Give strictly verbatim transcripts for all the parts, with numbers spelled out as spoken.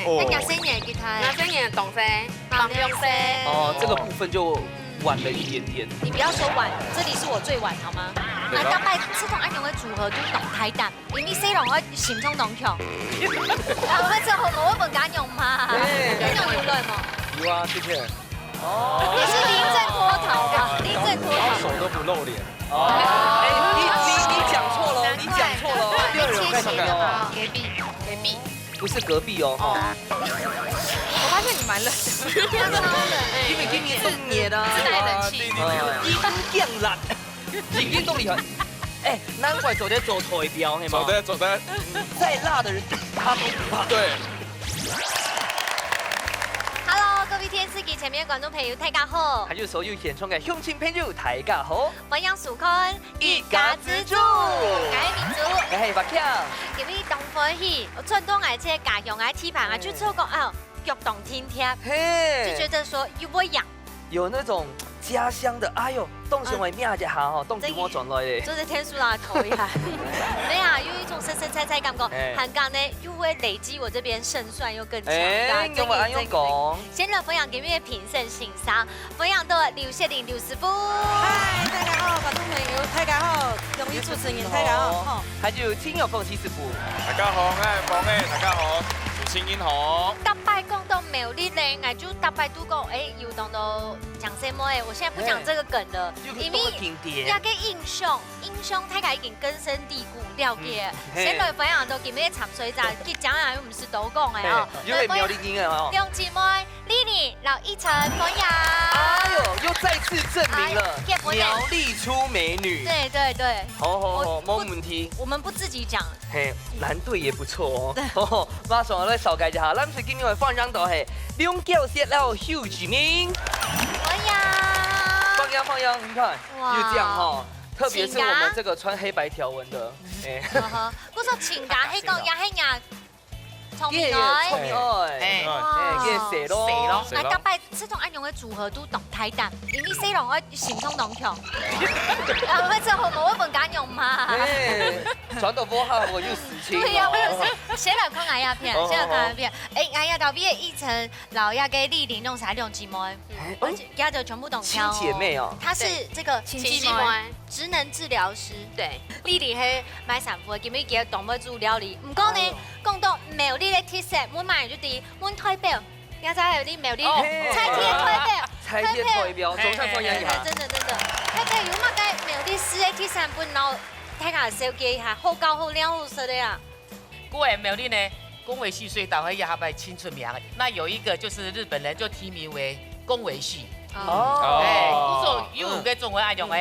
哦。哎，若細人个吉他，若細人个東西，放東西。哦，這個部分就晚了一點點。你不要說晚，這裡是我最晚，好嗎？對吧？啊，大概這種恁樣个組合就當大膽，因為細人个心臟當強。啊，我這好無，我問家娘嘛，哎。家娘有來無？有啊，謝謝。哦。你是臨陣脫逃吧？臨陣脫逃。高手都不露臉。哦。哎，你，你，你講錯了，你講錯了。難怪，難怪，你切切的嘛，隔壁，隔壁。 不是隔壁哦，哈。我發現你蠻冷的。他超冷欸。因為今年冬天啊，自帶冷氣。已經降了，已經凍了。哎，難怪昨天做代表，係嗎？做得，做得。再辣的人，他都不怕。對。Hello，各位電視機前面的觀眾朋友，大家好。還有所有現場的鄉親朋友，大家好。歡迎收看 一家之煮。𠊎係明珠。𠊎係白強。今日當歡喜，𠊎轉到𠊎自家家鄉个地方啊，就錯過啊，腳當親切，嘿。就覺得說又會癢。有那種家鄉的，哎喲，當想愛摸一下吼，當久無轉來咧。真的。坐在天樹上頭一下。沒有啊，有一種深深菜菜感覺，哎。還講呢，又會累積我這邊勝算又更強大，哎，真的，有沒有恁樣講？真的。先來分享今日个評審先生， 分享到劉雪玲劉師傅。嗨，大家好，觀眾朋友，大家好，兩位主持人，大家好。好。還有青友凤七師傅。大家好，𠊎係鳳仔，大家好，主持人好。逐擺講到苗栗咧，𠊎就逐擺都講，哎，有當多靚細妹，我現在不講這個梗了，哎，因為又是經典。這個印象，印象大家已經根深蒂固了解。嗯，嘿。先來分享到今日个參賽者，佢講啊，又毋係多講个哦。嘿，又係苗栗人个哦。兩姊妹， 麗麗摎依晨，歡迎。哎喲，又再次證明了，哎，苗栗出美女。對，對，對。好，好，好，我不，沒問題。我們不自己講。嘿，藍隊也不錯哦。對。哦，馬上來紹介一下，咱今日个分享到係龍角色摎邱志明。歡迎。歡迎，歡迎，你看，哇。就這樣哈，特別是我們這個穿黑白條紋的，哎。嗯哼，不是穿黑白條。毋過這个也係人 聰明哦。聰明哦。哎。哇。哎，這个細咯。細咯。哎，逐擺這種恁樣个組合都當大膽，因為細人个心臟當強。啊，𠊎這好無，𠊎問家娘嘛。哎，傳到屋下，𠊎有事情哦。對呀，𠊎有事。先來看𠊎影片，好，先來看𠊎影片。好，好。哎，𠊎影到尾个依晨摎這个麗玲攏係兩姊妹，哎，而且這就全部當強哦。親姐妹哦。她是這個，對，親姊妹。 職能治療師。對。麗麗係賣衫褲个，今日佢當會煮料理。毋過呢，哎喲。講到苗栗个特色，問麼个就知，問代表，也就係你苗栗哦。菜天个代表，菜天个代表，嘿，總算歡迎一下。嘿，嘿，真的，真的。代表有麼个苗栗市个特產品，然後大家紹介一下，好搞、好料、好食个啊？ 過來苗栗呢，公維系隧道，還有下擺新出名的。那有一個就是日本人就題名為公維系。哦。哎，哦。故所有个中文愛用个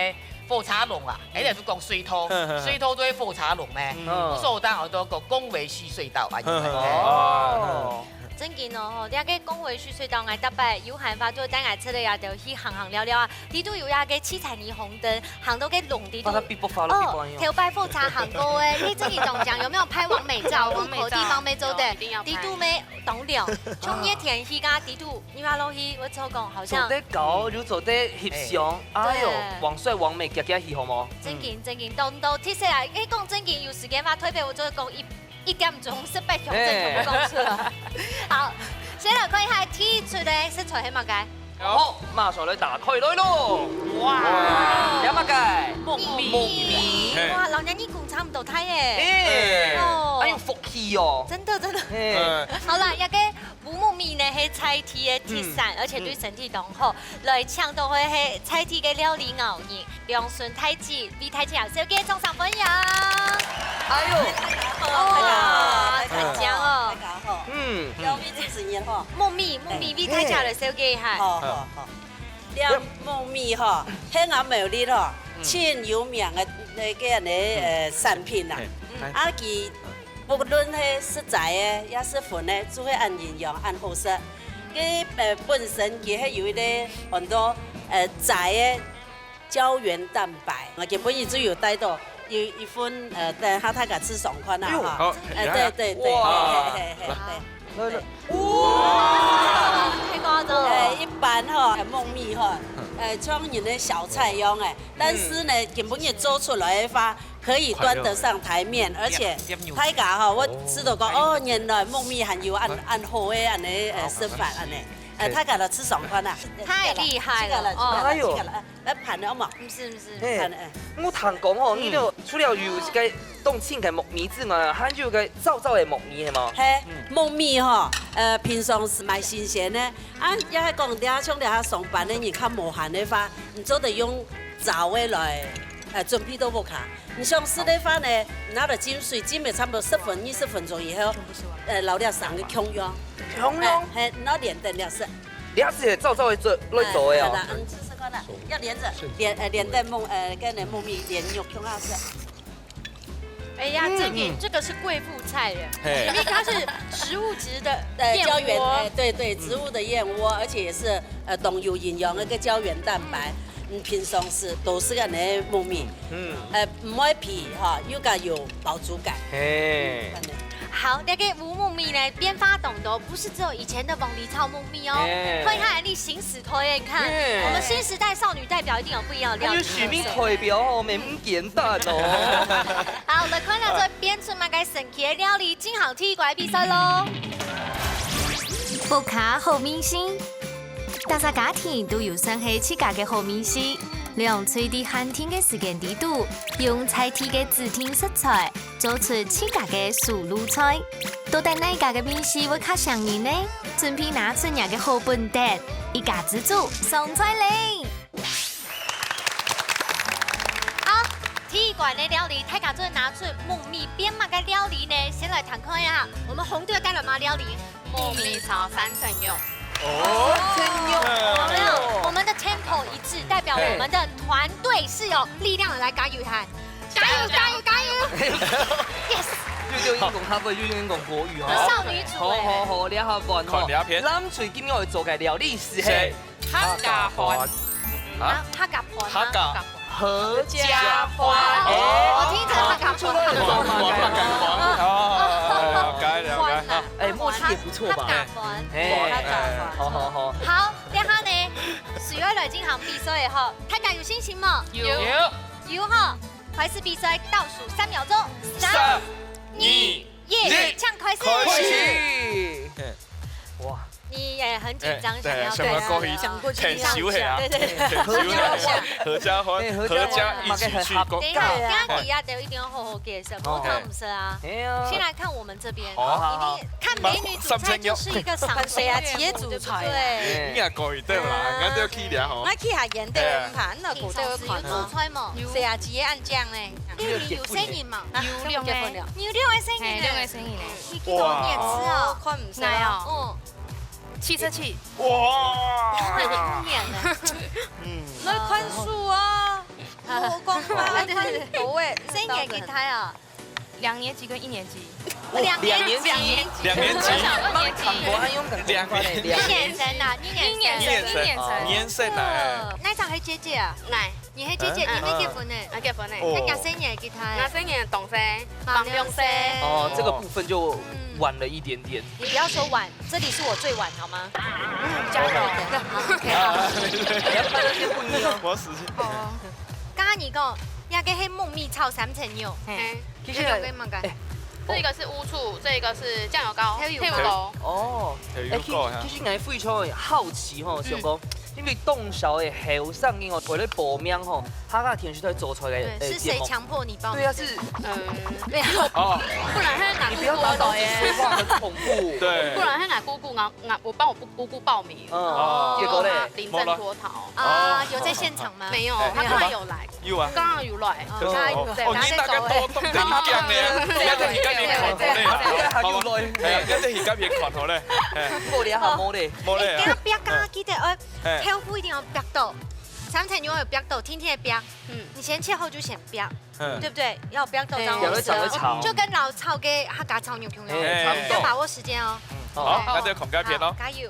火車龍啊，嗯。哎，就是講水道，嗯。水道就係火車龍咩？嗯。故所有當好多講公維系隧道啊，用个。嗯。哎。哦。正經哦，吼，這個公維系隧道，𠊎逐擺有閒話就帶𠊎出來啊，就去行行尞尞啊。裡肚有一個七彩霓虹燈， 行到該龍裡肚。把它嗶啵發了嗶啵一樣。哦，頭擺火車行過欸，你這裡中獎有沒有拍完美照？哦，完美照。路口地方沒做的，有，一定要拍。裡肚咩當亮，像熱天去个裡肚，你看落去，𠊎做講好像。做得搞，又做得翕相，哎。哎喲，對。完全完美，遽遽去好無？正經，正經，當多特色啊！你講正經有時間嘛，特別𠊎做講一 一點鐘，十八強正全部講出來。哎。好，先來看一下第一出个食材係麼个？好，馬上來打開來咯。哇！這麼个？木耳。木耳。嘿。哇，摎若耳公差毋多大耶。哎。哦。哎喲，福氣哦。真的，真的。嘿。嗯。好啦，這個烏木耳呢，係在地个特產，嗯。而且對身體當好。嗯。來，請到个係在地个料理達人， 良純大姊，為大姊小姐掌聲歡迎。哎喲，哇，大家好，大家好。很香哦。大家好。嗯。兩位主持人吼。木耳，木耳，哎，為大姊來紹介一下。好，好，好。這木耳吼，係𠊎苗栗吼，嗯。盡有名个該個呢，嗯。呃，產品啦。哎，嗯。啊，佢 無論係食齋个，也食葷个，就係恁營養、恁好食。佢，呃，本身佢係有一個很多，呃，齋个膠原蛋白。𠊎今晡日就有帶到有一份，呃，等下大家試嚐看啊，哎喲，哈。好，呃，來啊。對，對，對，哇。嘿，嘿，嘿，嘿，來，來。對。哇，太誇張了。呃，一般吼，呃，木耳吼，呃，像人个小菜樣个，但是呢，今晡日做出來个話，可以端得上台面，而且大家吼，𠊎知道講，哦，原來焖米還有恁恁好个恁呢，呃，食法恁呢。呃，大家來試嚐看啊。太厲害了，哦。哎喲，來盤了，好無？毋係毋係，嘿，盤了。我聽講吼，你兜除了有一個當清个木耳之外，還有一個燥燥个木耳，係無？嘿，木耳吼，呃，平常時買新鮮个， 啊，也係講這下像這下上班个人較無閒个話，你做得用燥个來，呃，準備到屋下。你想食个話呢，拿來浸水，浸了差不多十分、二十分鐘以後，呃，摎這生个共樣。共樣？哎，係，摎連等這食。這係燥燥个做，來做个哦。哎，係啦，嗯，試試看啦，要連著，連，呃，連等焖，呃，跟那焖米連肉共下食。 哎呀，嗯，這點，嗯。這個是貴婦菜耶，嘿。因為它是植物質的，呃，燕窩。膠原，哎，對，對，嗯。植物的燕窩，而且也是，呃，當有營養的一個膠原蛋白。嗯。嗯，平常時都係恁呢焖米。嗯。呃，毋會肥哈，又加有飽足感。嘿。嗯，恁呢。好，這個烏木米呢，變化當多，不是只有以前的黃梨炒木米哦。嘿。看一下你新時代的，你看，嘿。我們新時代少女代表一定有不一樣的料理。還有許明代表哦，美 簡單哦。好，來看下做變出麼个神奇个料理，進行第一關比賽咯。屋下好味緒，逐隻家庭都有算係自家个好味緒，兩隊在限定个時間裡肚，用在地个指定食材，做出自家个手路菜。到底哪家个味緒會較餳人呢？準備拿出若个好本事，一家之煮上菜咧！ 好，第一關个料理，大家做得拿出木米變麼个料理呢？先來聽看一下，我們紅隊要帶來麼个料理？木米炒三層肉。哦，三層肉。有沒有？我們的tempo一致，代表我們的團隊是有力量的，來加油一下！加油，加油，加油！Yes！又用英文咖啡，又用英文國語哈。少女組哎。好好好，這下換吼。看這片。藍隊今日愛做个料理係，係。 客家飯。啊？客家飯嗎？客家。合家歡。哦，我聽成客家飯。客家飯。哦，了解，了解。哎，默契也不錯吧？客家飯。哎，客家飯。好，好，好。好，這下呢，誰愛來進行比賽吼？大家有信心無？有。有。有吼，開始比賽，倒數三秒鐘。三、三、二、一，請開始。開始。哇。 你也很緊張，哎，想要，對啊，想要過去，想過去，牽手一下，對，對，對，牽手一下，合家歡，哎，合家歡，合家一起去過。等一下，等一下，大家都一定要好好介紹，哦。莫偷毋識啊。哎呀。先來看我們這邊，好啊。一定看美女煮菜就是一個賞析，對不對？你也可以，對啦，哎呀。人家都要去聊吼。𠊎去下演的，哎呀。毋怕，那古代會看啊。有煮菜無？有。誰啊，姐按這樣呢？你有細人無？有兩個。有兩個細人呢。嘿，兩個細人呢。 你幾多年次哦？哇。看毋識哦。哪有？嗯。七十七。哇。哪有五年呢？嗯。來看書啊。我講話，哎，對，對，對。看到位。細人幾大啊？兩年級跟一年級。哦，兩年級。兩年級。兩年級。國小二年級。看過，哎，用廣東話呢，兩年級。一年生啊，一年生。一年生，一年生。一年生啊，哎。呃，哪一場係姐姐啊？哪？ 你係姐姐，嗯。你還結婚呢？啊，結婚呢。哦。該若細人幾大？若細人當細，滿兩歲。滿兩歲。哦，這個部分就晚了一點點。嗯。你不要說晚，這裡是我最晚，好嗎？嗯，加油。好，OK，好。啊。不要看那些不一樣。我要死心。哦。剛剛你講，那個係木米炒三層肉。嘿。 其實，這兩個麼个？哎，這一個是烏醋，這一個是醬油膏，還有油膏。還有油膏。哦，哎，其，還有油膏，其實𠊎非常好奇吼，嗯。想講，因為當少个後生人哦，為了報名吼，客家電視台做出來个，對，哎，是誰強迫你報名的？節目。對啊，是，呃，沒有。哦。不然他拿姑姑，你不要打擾別人說話，很恐怖。對。不然他拿姑姑，然後，然後我幫我姑姑報名。 嗯，哦。結果咧？臨陣脫逃。啊，有在現場嗎？沒有，哎，他剛剛有來。有啊。剛剛有來。哦，對，哦，你大概多，多等一點呢，你等一下別人看好咧啦，好嗎？哎，你等一下別人看好咧，哎。無咧，好，無咧。無咧啊。哎，等下煏啊，記得，呃，哎。豆腐一定要煏到，三層肉有煏到，甜甜个煏。嗯。你先切好就先煏。 嗯。對不對？要煏到，對，煏到，煏到，就跟老炒个客家炒肉共樣，哎，差不多。要把握時間哦。嗯，好，好。那就看該片咯。好，加油。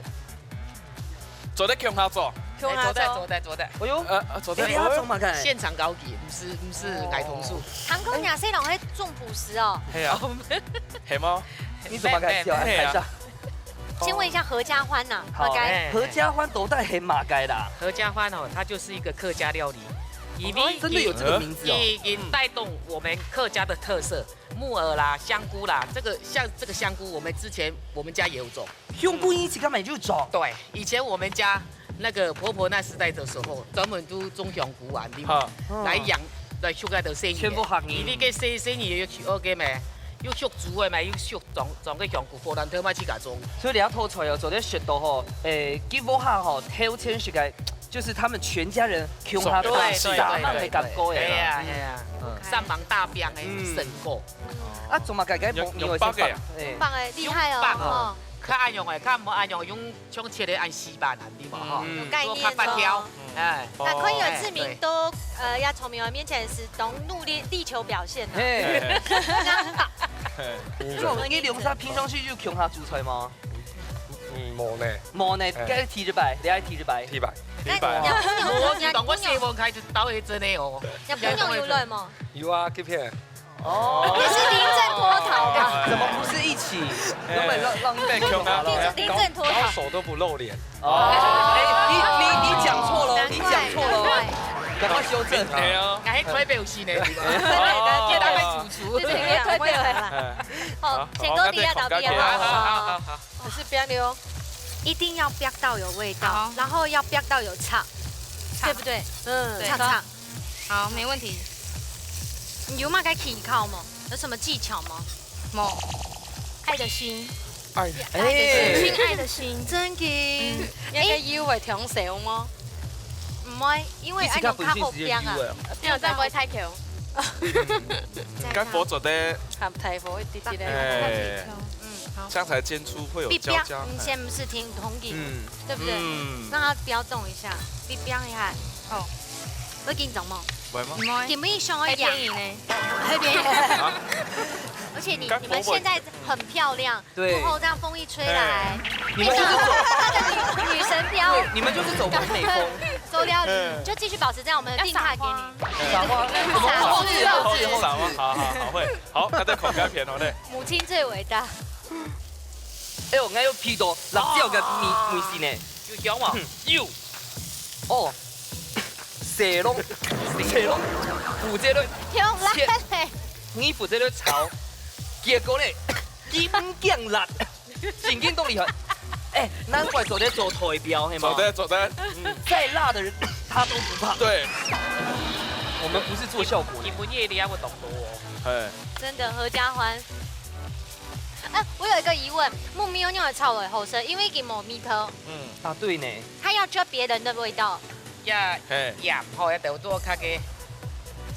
做得共下做。共下做。哎，做得，做得，做得。哎喲，呃，呃，做得。哎，你要做麼个？現場高級，毋係，毋係矮童數。哦。聽講若細人會種捕食哦。係啊。係無？你做麼个？嘿啊。先问一下合家欢呐，好，大概哎，合家欢到底係麼个啦？合家欢哦，它就是一个客家料理，因为哦，真的有这个名字哦。也也带动我们客家的特色，木耳啦、香菇啦，这个像这个香菇，我们之前我们家也有种。香菇以前家嘛有种。对，以前我们家那个婆婆那时代的时候，专门都种香菇啊，你好。来养，来畜个的生意。全部客人。你那个生生意有去学个咩？有畜猪个咩？有畜种种个香菇，火兰特卖去家种。所以你要偷菜哦，昨天学到吼，诶，吉屋下吼，挑拣是个，就是他们全家人共下对，对，对，打打的感觉对，哎呀，哎呀，嗯。三忙大病的嗯。成果。啊，怎么改改用，木耳会用剝个啊？哎。棒哎，厉害哦，用棒哦。哦。看按用哎，看无按用，用像切的按西班牙，对吧？哈，嗯。有概念哦。做较发条，哎。那昆友志明都，哎，对。呃，要从明文面前是懂努力力求表现的。嘿。嘿。这种，你两家平常时有共下煮菜吗？嗯，无呢。无呢，哎。该提一摆，你爱提一摆。提一摆，提一摆啊。那，那，我是当我細个开始到一阵的哦。那朋友有来吗？有啊，这片。 哦。也是临阵脱逃吧？怎么不是一起？哎。原本让，让你被控啊，高，高手都不露脸。哦。哎，你，你，你讲错了哦，难怪，你讲错了哦。难怪。赶快修正。哎呀。哎，台北有戏呢，对吧？哦。大概主厨。对，对，对，对，对。哎。好，好，先讲第二道，好，第二道。好，好，好，好。可是不要留。一定要煸到有味道，好。然后要煸到有差，差。对不对？嗯，对。差，差。 好，没问题。你有么个技巧吗？有什么技巧吗？无。爱的心。爱，哎。亲爱的心。真的？嗯。那个油会忒少吗？毋會，因為你自家本身係有油个。愛用較好煸啊。對，這樣不會太Q。嗯。該火做得，較大火一滴滴个。哎。嗯，好。這樣才煎出會有焦焦。你煸，你先毋係停，同意。嗯。 對不對？嗯。讓它飆動一下，你飆一下。哦。會緊張嗎？會嗎？毋會。緊張上去煸。會變形呢。會變形。啊？而且你，該不會。你們現在很漂亮，對。過後這樣風一吹來，哎。你們就是走，那個女，女神飆。對，你們就是走完美風。走了，嗯。就繼續保持這樣，我們的定卡給你。撒花。撒花。撒花，好，好，好，會。好，那再口干片哦，對。母親最偉大。 哎喲，𠊎有鼻到辣椒个味，味緒呢。有香無？嗯，有。哦，細籠，細籠，負責來香辣切，嘞。你負責來炒，結果呢，金gang辣，真經當厲害。哎，難怪做得做代表，係嗎？做得，做得。嗯。再辣的人，他都不怕。對。我們不是做效果的。日本夜裡還會懂得哦。哎。真的，合家歡。 哎，我有一個疑問，木棉仰會炒落好食，因為佢無味道。嗯。啊，對呢。它要抓別人的味道。呀，嘿。鹽吼，要得多較个，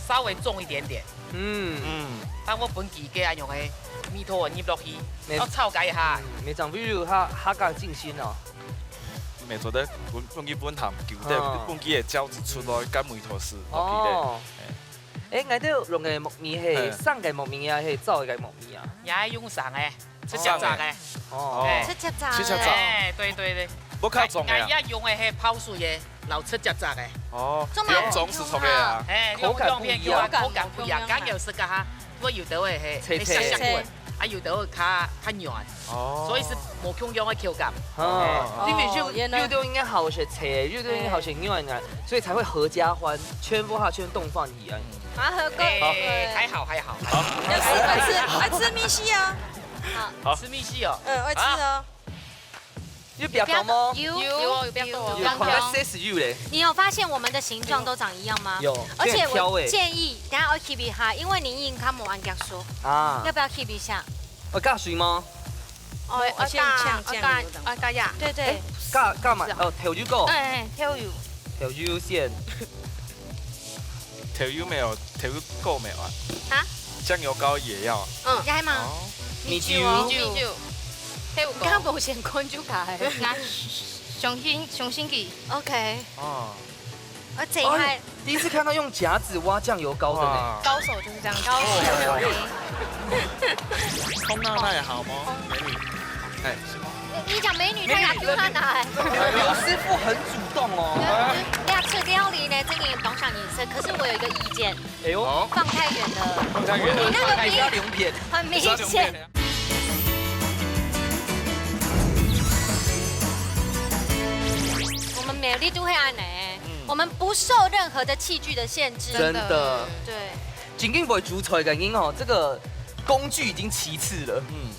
稍微重一點點。嗯。嗯。但我本佢个愛用个味道入落去，沒，要炒解一下。嗯，沒長，比如他，他剛進心哦。沒錯的，本，本佢本鹹，有的，哦。本佢个膠質出來，嗯。甘味道係落去的。哦。哎。 哎，𠊎兜用个木棉係嘿。生个木棉啊，係燥个木棉啊？也係用生个，直接炸个。哦。哎。直接炸个。直接炸。哎，對，對，對。無較重个啊？𠊎，𠊎也用个係泡水个，然後直接炸个。哦，做麼个？兩種係錯个啊。哎，口感不一樣。口感不一樣，口感不一樣。剛有食个哈，我有的會係，脆脆。會香香滾，啊，有的會較，較軟。哦。所以係無共樣个口感。哦。因為有，哦，原來。有的應該好食脆，有的應該好食軟个，所以才會合家歡，全部下全部放 啊，好，過。哎，還好，還好，還好。愛食，愛食，愛食物事啊。好。好。食物事哦。嗯，愛食哦。啊。有比較高嗎？有，有，有比較高。有，有，有。有，看到size有嘞。你有發現我們的形狀都長一樣嗎？有，而且我建議，等下愛keep一下，因為你已經看無恁腳熟。啊。要不要keep一下？我加水嗎？ 哦，愛先嗆醬油的。愛加，愛加，愛加呀。對，對。哎，加，加嘛，是啊。哦，豆油膏。哎，哎，豆油。豆油先。豆油沒有，豆油膏沒有啊？啊？醬油膏也要啊？嗯。要嗎？哦。米酒哦。米酒。米酒。豆油膏。你剛剛無先看就加的。那，相信，相信佢。OK。哦。 而且還，哎，第一次看到用夾子挖醬油膏的呢。哇。高手就是這樣子。高手。哦。風浪那也好嗎？美女。哎，是嗎？你，你講美女，她也給她拿欸。劉師傅很主動哦。對啊，這料理呢，真的有當像顏色，可是我有一個意見，哎呦。哦。放太遠了。放太遠了。你那個比較兩片。很明顯。比較兩片。哎，你都會按呢，我們不受任何的器具的限制。真的。對。正經會煮菜个人吼，這個工具已經其次了。嗯。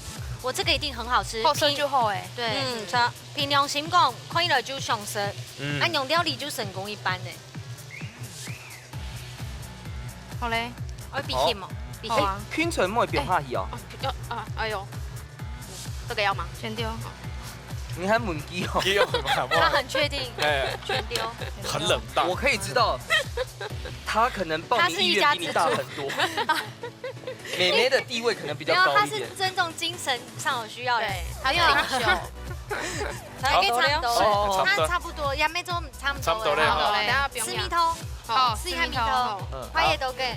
我這個一定很好吃。好食就好欸。對。嗯，著。憑良心講，看起來就想食，嗯。啊，用料理就成功一半呢。好嘞。愛比心哦，比心。好啊。哎，青菜莫放下去哦。哎，要，啊，哎呦。這個要嗎？剪掉。你還問佢哦？佢有嘛？他很確定。哎。全丟。很冷淡。我可以知道，他可能報名意願比你大很多。他是一家之主。妹妹的地位可能比較高一點。沒有，他是尊重精神上有需要的。對，他是領袖。沒有。才可以差不多。好。哦，哦，哦。他差不多，也沒做差不多。差不多了。好，等下不用吃米湯。好，吃一下米湯。吃米湯，好。嗯。快一點都可以。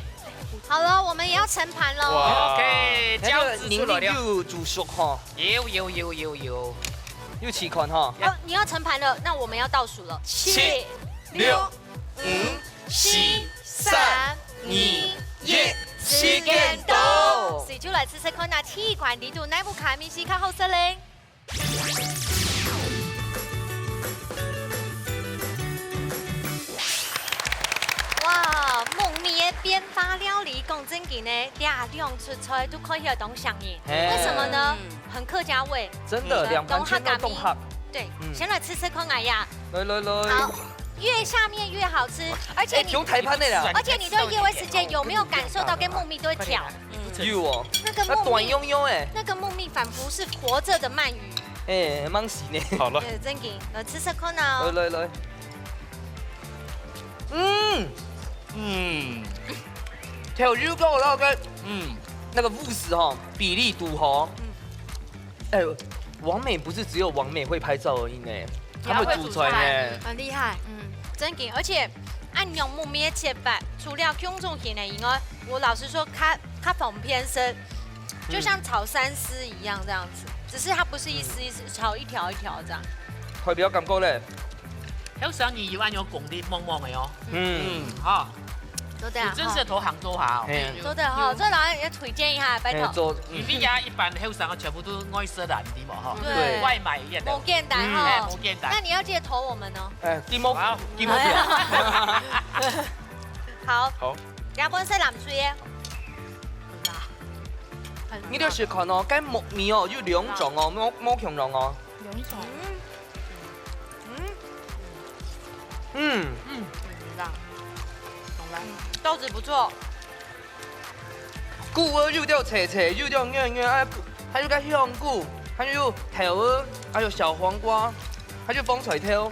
好了，我們也要盛盤了。哇。OK，那個餃子出來了。能力有煮熟哈。有，有，有，有，有。有試看哈。哦，你要盛盤了，那我們要倒數了。七、七、六、六、五、五、四、四、三、三、二、二、一，一，時間到。時間到。所以就來試試看啊，第一關裡肚哪部卡米西較好食咧？ 哇，木米个變化料理，講正經呢，這兩出菜都看起來當像樣。嘿。為什麼呢？嗯。很客家味。真的，嗯。兩盤全都當客。對，嗯。先來試試看啊呀。來，來，來。好，越下面越好吃，而且你，哎，用大盤个啦。而且你對越个時間有沒有感受到跟木米都會跳？ 嗯。有哦，那個木米，那短悠悠欸。那個木米仿佛是活著的鰻魚。哎，蠻鮮呢。好了。對，正經，來試試看啊。來，來，來。嗯，嗯，豆油膏那個，嗯，那個慕斯哈，比例堵好。嗯。 哎，網美不是只有網美會拍照而已呢，他們煮菜呢。也會煮菜。很厲害。嗯。正經，而且恁樣木米个切法，除了共樣形个以外，我老實說，較，較方便食，就像炒三絲一樣這樣子，只是它不是一絲一絲，炒一條一條這樣。代表感覺咧？後生人有恁樣功力，猛猛个哦。嗯。嗯，哈。 做得啊，有真實个投行做下哦。嘿。做得哈，嗯。做得也推薦一下，拜託。嘿，做，嗯。因為啊，一般後生个全部都愛食難的嘛，哈。對。外賣一樣的。無簡單哈。嗯。哎，無簡單。那你要記得投我們哦。哎，金毛，好。金毛票。好。好。這本係藍水个。很辣。很辣。你就試看哦，該木米哦，有兩種哦，無，無共樣哦。兩種。嗯。 嗯。嗯。嗯，很棒。很棒。嗯，豆子不錯。菇哦，有點脆脆，有點軟軟，啊，還有個香菇，還有豆哦，還有小黃瓜，還有紅菜頭，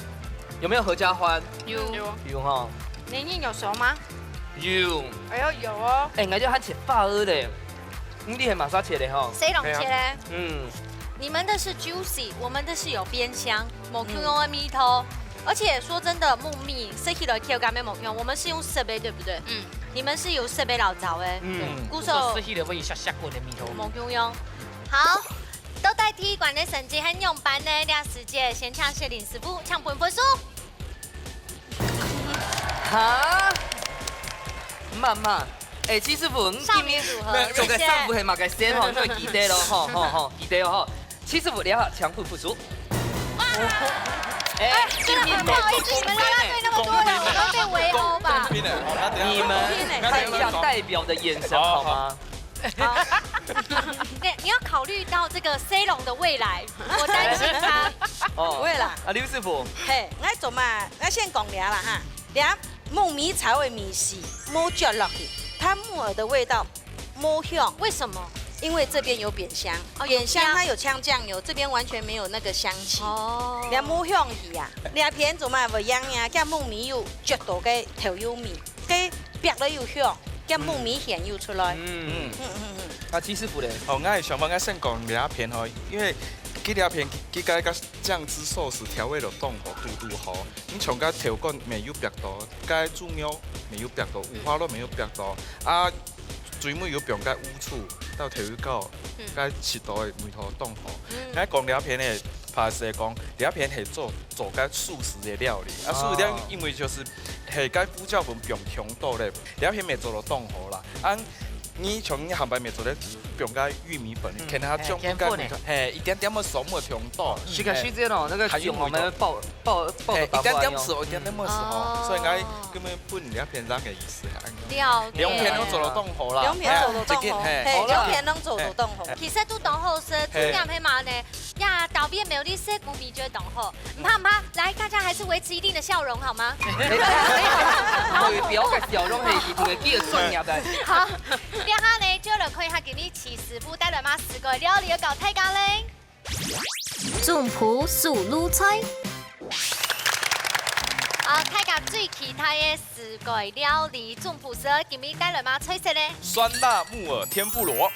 有沒有合家歡？有。有。有哈。你，你有熟嗎？有。哎呦，有哦。哎，𠊎就還切薄仔咧。 嗯，你係麼儕切个吼？細龍切个。嘿啊。嗯。你們的是juicy，我們的是有煸香，無共樣个味道。嗯。而且說真的，木米食起來口感也無共樣，我們是用煠个，對不對？嗯。你們是有煠个摎燥个。嗯。故所，故所食起來會有削削滾个味道。無共樣。好，到底第一關个成績係仰般呢？這時節，先請雪玲師傅，請分分數。 哈？慢慢。哎，七師傅，你今晡日，少女組合，做个，謝謝。上午係麼个先吼，你愛記得咯，吼，吼，吼，記得哦，吼。七師傅，你好，強度不足。哇！哎，哎，真的很不好意思，你們啦啦隊那麼多人，我們被圍毆吧？公平的，好，那等一下。你們看一下代表的眼神，好，好嗎？好。 好。對，你要考慮到這個細龍的未來，我擔心他。哦。毋會啦。啊，劉師傅。嘿，𠊎做嘛，𠊎先講這啦哈。這木米炒个米絲，無啜落去，它木耳的味道無香。為什麼？因為這邊有煸香，哦，有香。煸香它有嗆醬油，這邊完全沒有那個香氣。哦。這無香氣啊，這片做嘛無樣呀，這木米有啜到个豆油味。 該煏了又香，該木米香又出來。嗯。嗯，嗯，嗯。啊，七師傅咧？哦，𠊎个想法，𠊎先講這片吼，因為佢這片佢，佢个，个醬汁sauce調味料當好，堵堵好。你像該豆乾乜有煏到，該豬肉乜有煏到，五花肉乜有煏到，啊，最尾有放該烏醋，到豆油膏，嗯。該食到个味道當好。嗯。𠊎講這片呢，怕係講這片係做，做該素食个料理，啊，素食料理哦。因為就是 係，該胡椒粉放強到咧，這片乜做到當好啦。恁你像你鹹白麵做得放个玉米粉，嗯。可能佢醬不該味道，嘿，一點點个酸味忒多。是个，是這種，那個還有味道。醬我們爆，爆，爆个，嘿，一點點係，一點點係吼，哦。所以𠊎根本分你一片這个意思，嘿。了解。兩片攏做到當好啦。兩片做到當好，嘿，嘿。嘿，好啦。兩片攏做到當好。嘿。其實都當好食，嘿。重點係麼个呢？ 呀，導演沒有你色，無比覺得當好。毋怕毋怕，來，大家還是維持一定的笑容，好嗎？代表个笑容係一定會記得專業个。好，這下呢，就來看一下今日徐師傅帶來麼个四個料理要教大家咧。總舖手路菜。啊，大家最期待个四個料理，總舖師今日帶來麼个菜色呢？酸辣木耳天婦羅。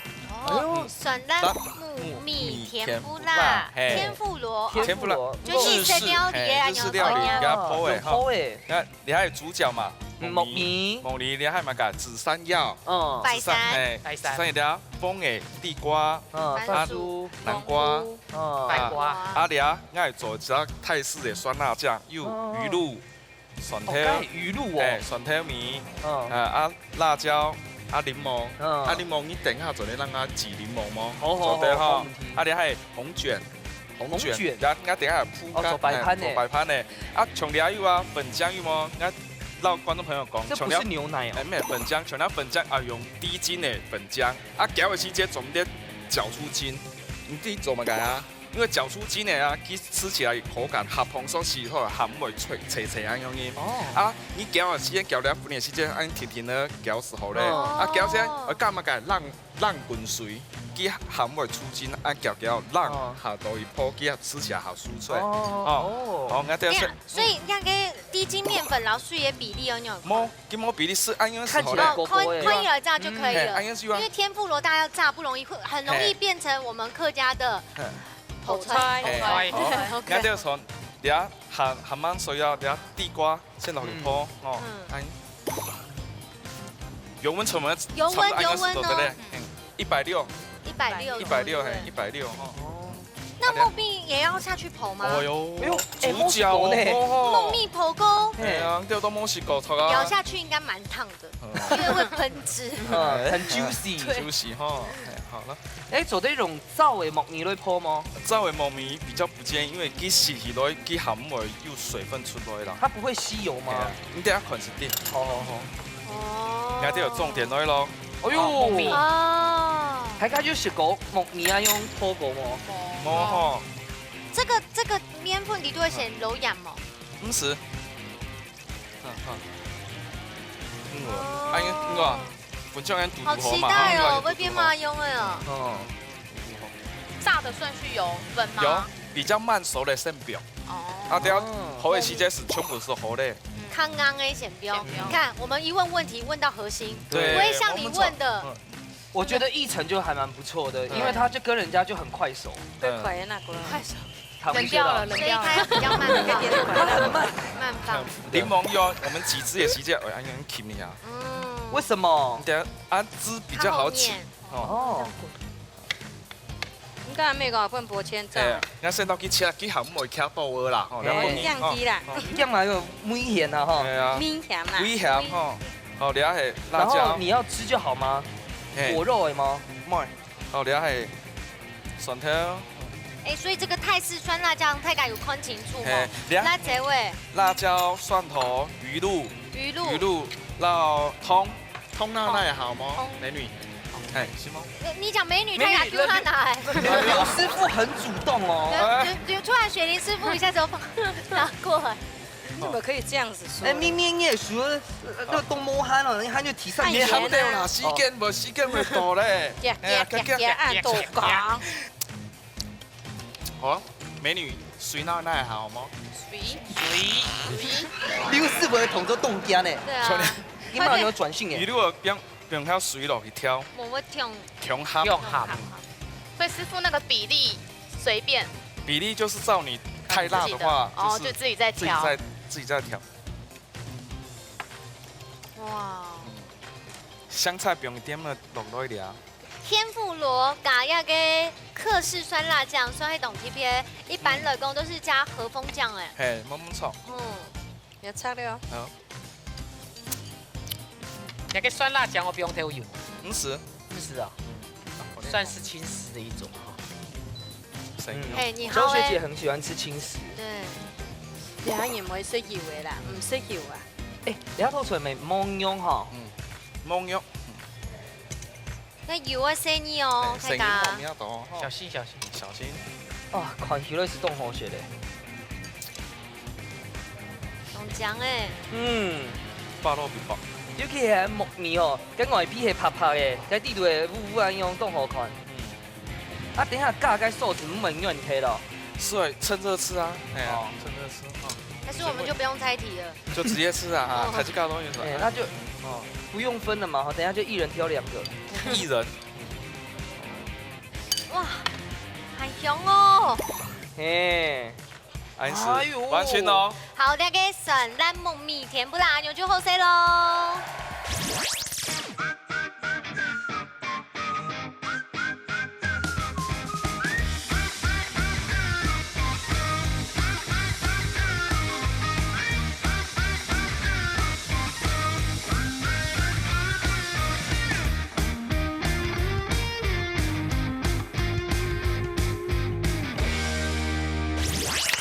哦，哎喲。酸辣木耳天婦羅，嘿。天婦羅，天婦羅。天婦羅。就日式料理个，嘿，日式料理，哦。給它鋪个哈。有鋪个。該這下有主角嘛，嗯，木耳。木耳。木耳，這下還有麼个？紫山藥。嗯。白糝。紫山，嘿，白糝。紫山藥，紅个地瓜，嗯，啊，番薯。南瓜，嗯。啊，白瓜。啊，這下𠊎做一隻泰式个酸辣醬，有魚露，哦。 蒜頭，哦，該魚露哦。哎，蒜頭米，嗯。啊，啊，辣椒，啊，檸檬，嗯。啊，檸檬你等下做得讓它擠檸檬無？好，好，做得吼。好，好，沒問題。啊，這還有紅捲，紅捲，紅捲。啊，啊，等下鋪乾，哦，做白飯呢。哎，做白飯呢。啊，像這有啊，粉漿有無？啊，摎觀眾朋友講，這不是牛奶哦。像這，哎，沒有，粉漿，像這粉漿啊，用低筋个粉漿，啊，攪个時節做毋得攪出筋，你自己做麼个啊？ 因為攪出筋个啊，佢食起來口感合碰上去以後，還會脆脆脆恁樣个。哦。啊，你攪个時間攪了粉个時間，恁甜甜个攪時候咧，哦。啊，攪先，呃，加麼个冷，冷滾水，佢還會出筋，恁攪攪冷，哦。下到一泡，佢食起來好酥脆。哦。哦。哦，𠊎等下先。對啊，所以那個低筋麵粉摎水个比例有沒有？無，佢無比例，係恁樣時候咧。看起來哦，勾勾的。看，看起來這樣就可以了。嗯。嘿，恁樣就啊。因為天婦羅大家炸不容易，會很容易嘿。變成我們客家的嘿。 泡菜。泡菜。嘿，好。OK。該就從這下，下，下慢慢需要這下地瓜先落去泡，嗯。哦，嗯。哎。油溫怎麼？油溫，差不多應該是油溫哦。對不對？嗯。一百六。一百六，一百六，對不對？嘿，一百六，哦。哦。那木耳也要下去泡嗎？哦喲，哎喲，哎，主角哦，沒有試過呢。哦。木耳泡過。哎呀，這都沒有試過，糟糕啊。咬下去應該蠻燙的。 因為會噴汁。嗯，很juicy。對。Juicy吼，嘿，好了。哎，做得用燥个木耳來泡嗎？燥个木耳比較不建議，因為佢食起來，佢還會有水分出來啦。它不會吸油嗎？嘿啊，你等下看一點。好，好，好。哦。你看這有重點來咯。哎喲。啊，木耳。哦。大家有食過木耳啊，用泡過嗎？無吼。這個，這個麵粉裡頭會先落鹽嗎？毋係。 嗯，嗯。嗯，哦。哎，你看，粉漿恁堵堵好嘛，好期待哦，啊，會變麼个樣个哦。哦。炸的順序有分嗎？有，比較慢熟的先放。哦。啊，等下，哦。好个時間係全部係好个。嗯。較硬个先放。先放。你看，我們一問問題問到核心，對，不會像你問的。我們從，嗯。 我覺得議程就還蠻不錯的，嗯。因為它就跟人家就很快熟。對，嗯。快那個。快熟。冷掉了，冷掉了。所以它比較慢放。慢放。檸檬要我們擠汁个時間，哎，恁樣輕一下。嗯。為什麼？你等下，啊，汁比較好擠。較好捏。哦。哦。你剛才沒有跟我分薄切，這樣。哎，那先到去切，去好，毋會切到我啦，吼，哎，了不起，這樣子啦。哦，哦。這樣來有危險啊，吼。對啊。危險啦。危險，吼。 好，這下係辣椒。然後你要汁就好嗎？嘿。果肉而已嗎？毋愛。好，這下係蒜頭。哎，所以這個泰式酸辣醬，大家有看清楚無？嘿，這下辣椒味。辣椒、蒜頭、魚露。魚露。魚露，然後糖，糖哪，哪會好無？糖。美女。哎，是嗎？你，你講美女，美女，她也丟她拿來。劉，劉師傅很主動哦。對，對，對，突然雪梨師傅一下子就放，拿過來。 你怎麼可以這樣子說？哎，明明你也說，呃，都，都無閒了，你還就提上去。哎呀，你還沒有啦，時間無，時間會到咧。呀，哎呀，呀，呀，呀，按都講。好，美女，水哪，哪會好無？水。水。你又是不是同桌凍僵呢？對啊。你馬上要轉性耶。你如果放，放下水落去調，無，我放。調下。放下。所以師傅那個比例隨便。比例就是照你太辣的話，看自己的。哦，就是就自己再調。自己再，自己再調。 哇。嗯。香菜放一點仔落來了。天婦羅加一個客式酸辣醬，算係當特別。一般來講都是加和風醬欸。嘿，無，無錯。嗯。有差了哦。好。那個酸辣醬我不用調油。毋使。食啊，算是轻食的一种哈。生意嘿，你周学姐好欸。很喜欢吃轻食。对，两人毋会食油的啦，毋食油啊。哎，你要透出来没？蒙用哈。嗯，蒙肉，那油个生意哦，生意大家没。有多哈小。心小心。小心。哦，看起来是冻好食的。中奖哎，嗯，巴洛比包。尤其係木耳哦，跟外皮係白白的，跟地图的烏烏安用冻好看。嗯，啊，等一下加个寿司，毋会軟忒咯。是欸，趁热吃啊，哎呀哦，趁热吃啊，但是我们就不用猜题了。就直接吃啊，哈，哦开始搞东西哎，了。那就哦，不用分了嘛，哈，等一下就一人挑两个。一人，哇，很香哦。嘿，安哎呦心，完全哦。好，大家选烂木米甜不辣牛就好势咯。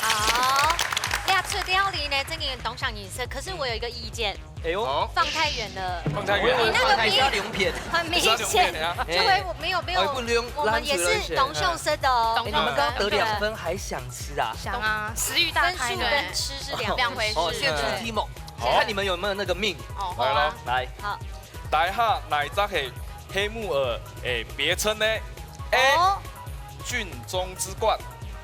好，这出料理呢，真的当上颜色。可是我有一个意见，哎呦，好，放太远了，放太远了。你那个放一下两片。很明一下两显片，呀就会没有没有，哦，不能我们也是当秀色的哦。当秀哎，你们刚刚得两分还想吃啊？想啊，食欲大分数开呢。跟吃是两两回事哦，是回事。出题目，好看你们有没有那个命。哦，好来了啊。来，好，大下哪一只係黑木耳的别称呢？A 哦，菌中之冠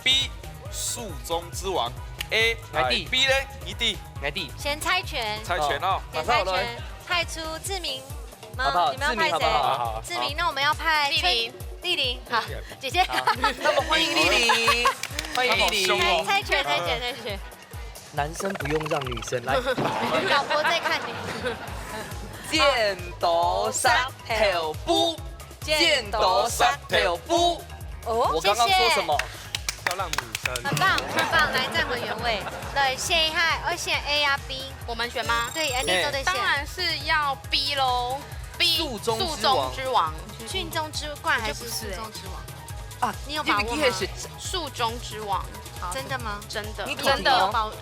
，B 树中之王，A 来，D B 呢？你 D 来弟，猜拳哦。先猜拳，派出志明吗？好不好？你们要派谁？志明好不好？好好好。志明，那我们要派丽玲。丽玲，好，姐姐。那我们欢迎丽玲，欢迎丽好凶哦玲。猜拳，猜拳，猜拳。男生不用让女生来。老婆在看你。剪刀石头布，剪刀石头布。哦，我刚刚说什么？漂亮女生。很棒，很棒，来站回原位。对，选一下，要选 A 呀 B。我们选吗？对，哎，你做对选。当然是要 B 喽。B 树中之王树中之王，菌中之冠还是树中之王？啊，你有把握吗你们是树中之王，真的吗？真的你你真的有把握？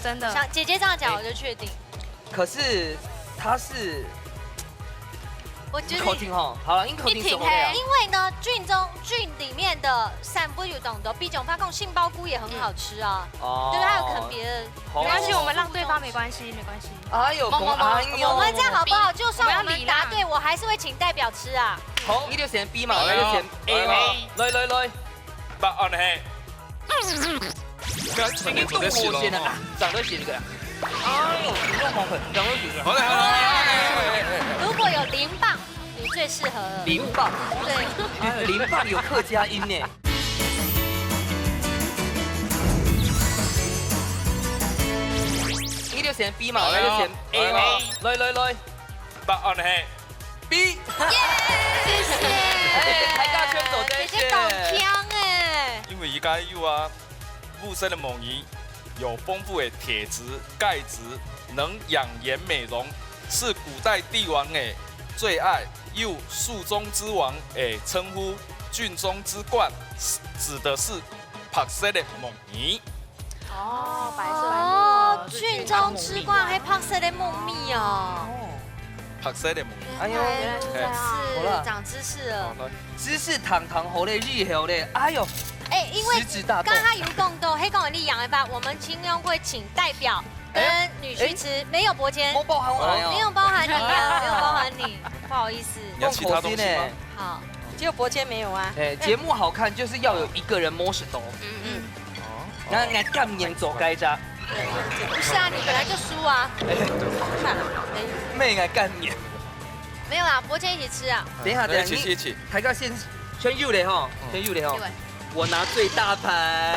真的。像姐姐这样讲，我就确定。可是它是我觉得口听哈，好了，你口听是一听 OK 啊嘿。因为呢，菌中菌里面的sản物有当多，比方讲讲杏鲍菇也很好吃啊，哦对不对？还有可能别的。好没关系，我们让对方没关系，没关系。哎呦，某某某公哎呦我们这样好不好？就算我我们要礼让们答对，我还是会请代表吃啊。好，你就选 B 嘛，好你就选 A 嘛。来来来，答案係，今天动火选的啊，长得选一个啊。哎呦，你弄好很，长得选一个。好嘞好嘞好嘞。如果有零磅，你最适合了。零磅，对，哎呦，零磅有客家音呢。你就选 B 嘛，好嘞你就选 A 嘛。来来来，答案係 B。谢谢。哎，台大圈走这一些姐姐懂腔哎。因为佢个有啊，烏色个木耳有丰富的铁质、钙质，能养颜美容，是古代帝王的最爱，又树中之王的称呼。菌中之冠指的是白色的木耳。哦，白色哦，菌中之冠还白色的木耳哦。白色的木耳。哎呦原来如此好啦长知识了。好，来，知识糖糖猴嘞，厉害嘞，哎呦，哎，因为食指大动刚。刚他有讲到，黑讲你养一半，我们今天会请代表跟女婿吃，没有伯坚，我包含我哎没有呦，包含你啊，没有包含你，不好意思。你要其他东西吗？好，只有伯坚没有啊。哎，节目好看就是要有一个人摸石头。嗯嗯，那那干面走该家，不是啊，你本来就输啊。妹来干面。没有啦，伯坚一起吃啊。等一下，等一下，一起一起。台哥先先入来哈，先入来哈。我拿最大盘。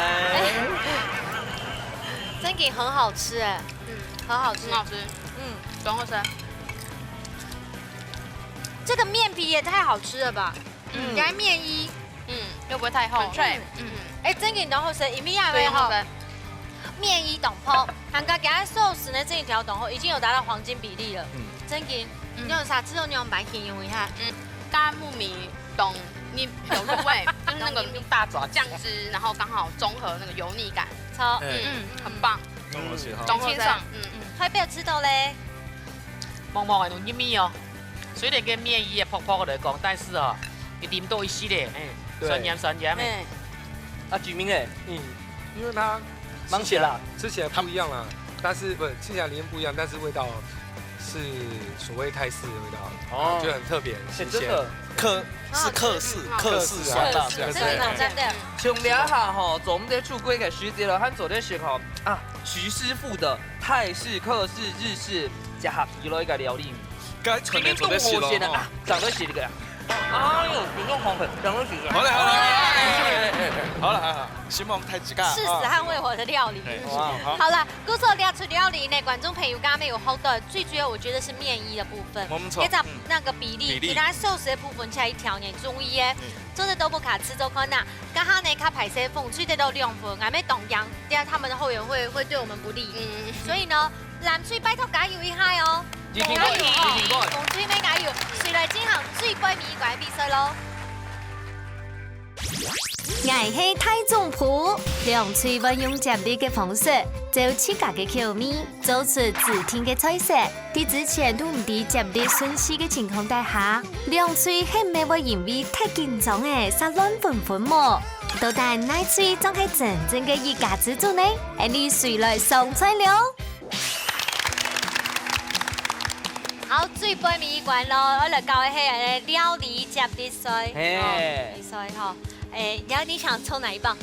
真的很好吃哎，嗯，很好吃很。好吃，嗯，然后吃，这个面皮也太好吃了吧！嗯你还面衣，嗯，又不会太厚，很脆，嗯，哎，真的然后是一面也没有对，然后吃，面衣懂泡，还有给它寿司呢这一条懂后已经有达到黄金比例了。嗯真的，嗯你用啥吃肉牛排形容一下？嗯加木米當入，有入味，就是那個大爪醬汁，然後剛好中和那個油膩感。超，哎，嗯，很棒，真好食哈。很清爽，嗯，代表知道咧。默默个都入味哦。雖然个麵衣个薄薄个來講，但是哦，一啉到一息咧，哎，對酸甜酸甜个。啊，居民哎，嗯，因为它忙起来，吃起来不一样啦，但是不吃起来理念不一样，但是味道是所谓泰式的味道，哦哦，就很特别，很哎，新鲜。真的，客是客式，客式酸辣酱。客式真的真的，像這下吼，做毋得出國个時節了，還做得食吼啊，徐師傅的泰式、客式、日式結合起來个料理，該全部做得食咯。啊，長得食个，哎呦，有種好食，長得食个。好了好了好了，哎哎哎哎，好了好了，希望大家誓死捍衛我的料理。哎哇，好，好了，故所料出料理呢，觀眾朋友剛剛有好多，最主要我覺得是麵衣的部分，沒錯這種嗯那個比例，比例其他壽司的部分才一條呢，中意耶，真的都不卡吃做看呐。剛剛呢，較歹勢風吹得到涼風，還沒動揚，等下他們的後援會會對我們不利。嗯，所以呢，藍隊拜託加油一下哦！一定會，一定會。紅隊乜加油，誰來進行最背尾一關比賽咯？ 𠊎係大總鋪，兩隊會用接力个方式，照自家个口味做出指定个菜色。在之前都毋知接力順序个情況底下，兩隊係毋係會因為忒緊張而煞亂紛紛無？到底哪隊正係真正个一家之煮呢？恁呢誰來上菜了？ 好，最背尾一關咯，我來教个係料理接力賽。嘿哦，比賽吼，哎，然後你想抽哪一棒？